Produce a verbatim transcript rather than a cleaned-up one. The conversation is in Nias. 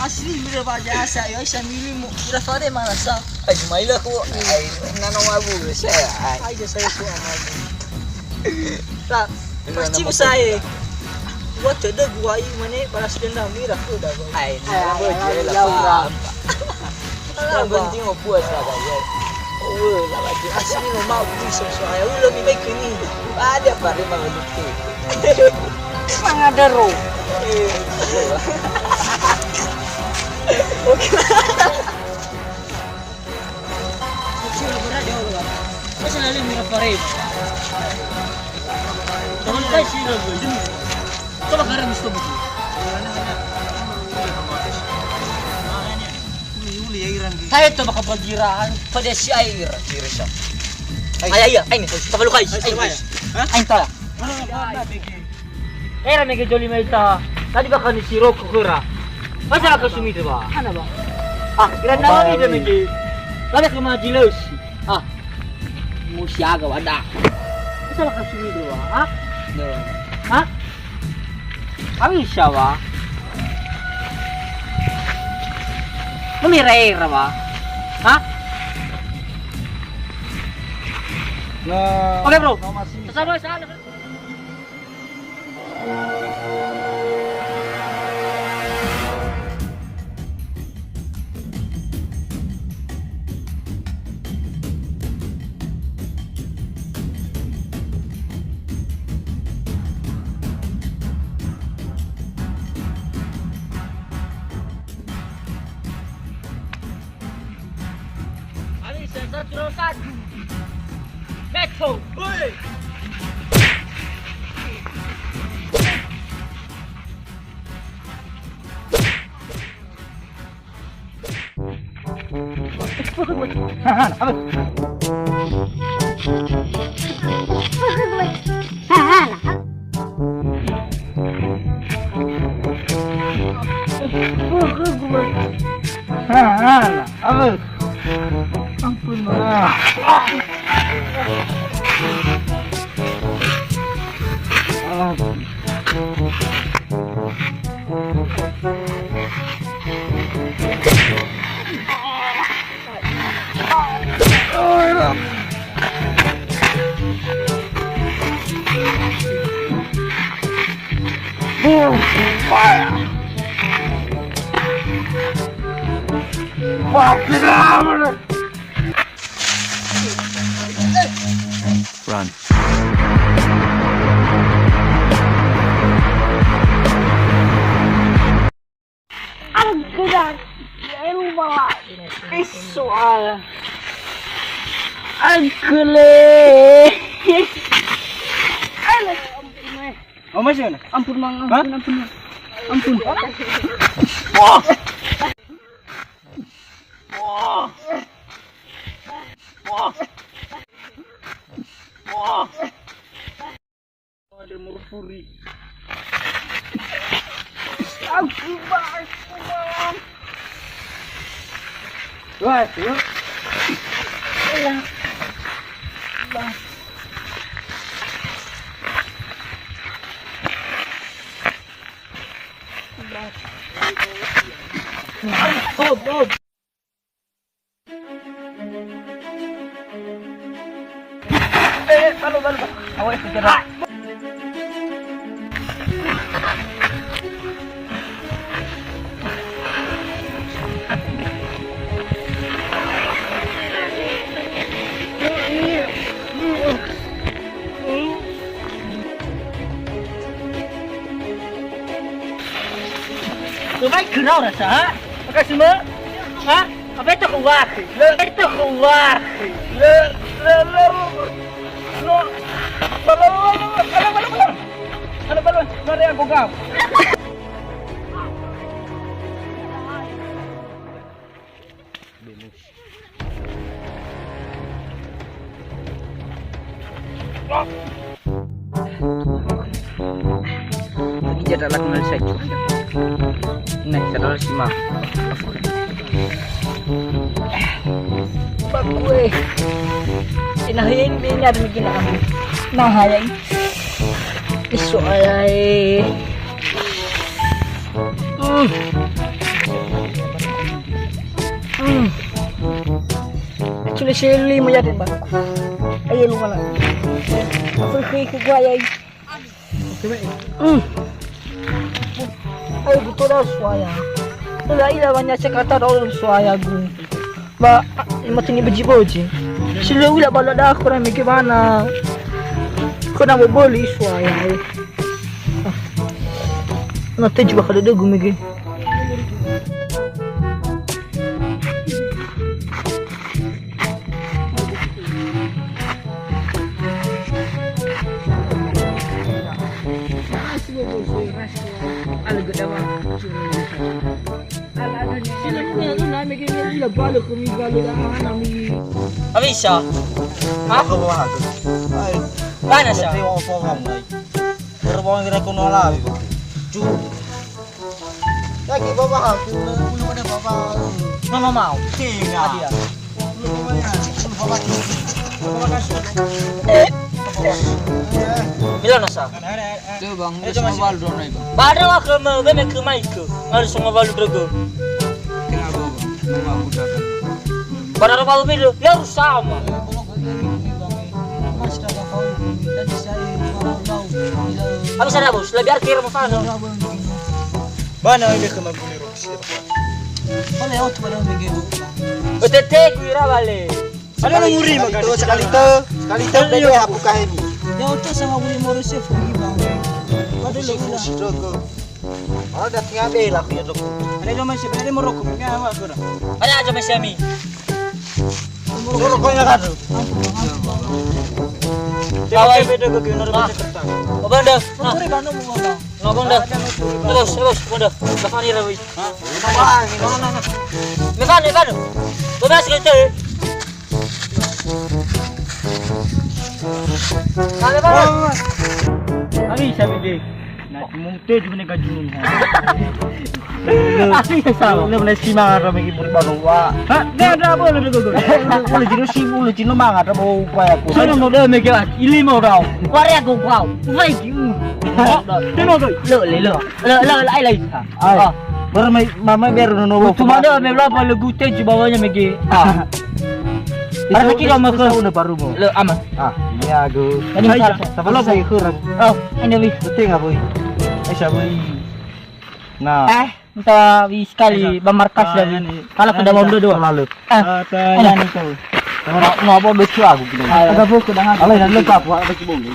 Asli mira ba jasa, ayo, ai samili mo, ira fare mana sa. Ai, maila ko, ai, nano mabu, saya, ai. Ai, saya so amabu. Ta, pasti saya. Gua tedeg gua i mane balas dendam ira ko da gua. Ai, ai, nana ai, baju ai, la Laura. Apa? Yang penting mau puas lah, guys. Oh, lah, baju. Asli no mau beli sesuai. Ulo mi baik ini. Ada apa, dia mau lucu. Mangada ro. Eh. Oke. Oke, lah, berat dia, Allah. Masa lalu mira fare. Teman kai sih, lah, gue. Coba garam, Mister Buki. Uli, uli, ya, Iran, gitu. Saya tuh bakal bergiraan. Pada si air, kira siapa? Ayo, ayo, ayo, ini. Coba lu kai. Ayo, ayo. Hah? Ayo, tolak. Mana, mana, mana, Bege? Era mege zolima ita, tadi bakal nisiroko khöra. Masa bakal sumida, wa? Hana, wa? Ah, kira nawa ida mege. Lada ke maji lösi. Ah. Musiaga, wa, da. Masa bakal sumida, wa? Ha? Yo. Ha? Awisa, wa? Mami era-era, wa? Ha? Nah, oke, bro. Sama sana. Ayo, satu, dua, satu. Metro. Hoi. Hana, hana. Ampun, ma. Ah. Boom! Fire! Fuck it up! Run. Angkela, soal. Angkele. Alah, ampun, weh. Oh, masih mana? Ampun, Mang. Hah? Ampun, Mang. Ampun. Wah. Wah. Wah. Wah. Ada murfuri. Aku, Bang. Wah, yuk. Elah. Bang. Bang. Hop, hop. Eh, balu, balu, balu. Awas, kejar. Khöma khöra rasa, ha? Makasih, Mbak. Ha? Apa itu khöma? Le, itu khöma. Le, le, le. No. Balu, balu, balu. Balu, balu. Mari aku gam. Ini jadwal aku nasi. Nah, jadwal si ma. Bakue. Inahin bina demi gina. Nah, hai. Isu ayai. Hmm. Hmm. Cule seli mo yade ba. Ayo lu mana. Apa ke ke gua ya? Hmm. Ayo betul dah suaya. Ila ila banyak sekata dah suaya gu. Ba, matini boji-boji. Si lö u'ila ba lö dakhö ra mege bana. Khöna böböli isua ya. Na teju bakha dödögu mege. Ala gödawa. Sila ina, ina, mege, mege, ila bale ko mi bale da ana mi. Abisa. Ha? Aku bawa aku. Hai. Mana sa? Tapi orang orang mai. Terbang kira kono ala. Cu. Lagi bawa aku. Belum ada bawa. Mama mau. Tinggal. Adia. Mila nasa. Tuh, Bang, udah semua balu drone, Bang. Ba ada wa ke me, me, me ke mai ke. Harus semua balu drone. Kenapa, Bang? Kenapa aku dapat? Pada ada balu video, ya harus sama. Habis ada, Bos, lebih akhir mau sana. Mana ada ke mau beli rokok? Mana ya, tuh, ada beli rokok. Betete ku ira bale. Ada lo muri maka itu sekali te, sekali te bebe aku kahemi. Ya oto sama muri moro se fugi bang. Ada lo ila. Ada tinggal bela aku ya toko. Ada lo masih ada moro ko ya wa ko. Ada aja masih ami. Moro ko ya kado. Kawai beda ko kena rumah Jakarta. Obanda. Nah. Muri bano mu bang. Nah, Banda. Terus, terus, Banda. Belakang ni Rawi. Hah? Bang, ini mana? Mevan, Mevan. Bebas gitu. Kami, Bang. Kami, siapa, Bang? Nah, mungkin juga nih gaji. Asli saya salah. Lu mulai simak ada megi berubah dua. Hah? Dia ada apa lu dulu? Boleh jadi si boleh jadi mangat apa upaya aku. Sono mau dia megi lah. Ili mau dong. Wari aku kau. Baik. Dia mau tuh. Lo, lo, lo. Lo, lo, lo, ai lai. Ai. Ah. Baru mai mama biar nono. Cuma ada me berapa legu teh bawahnya megi. Ah. Ada sakit lo maka. Udah baru mau. Lo aman. Ah, iya go. Tadi besar. Sama saya kurang. Oh, ini wi. Penting apa wi? Aisyah wi. Nah. Eh, minta wi sekali ba markas dah wi. Kalau ke dalam dua. Lalu. Ah, tanya nih kau. Ora no bo becu aku gini. Ada boko dah. Alai dah lengkap, ada boko.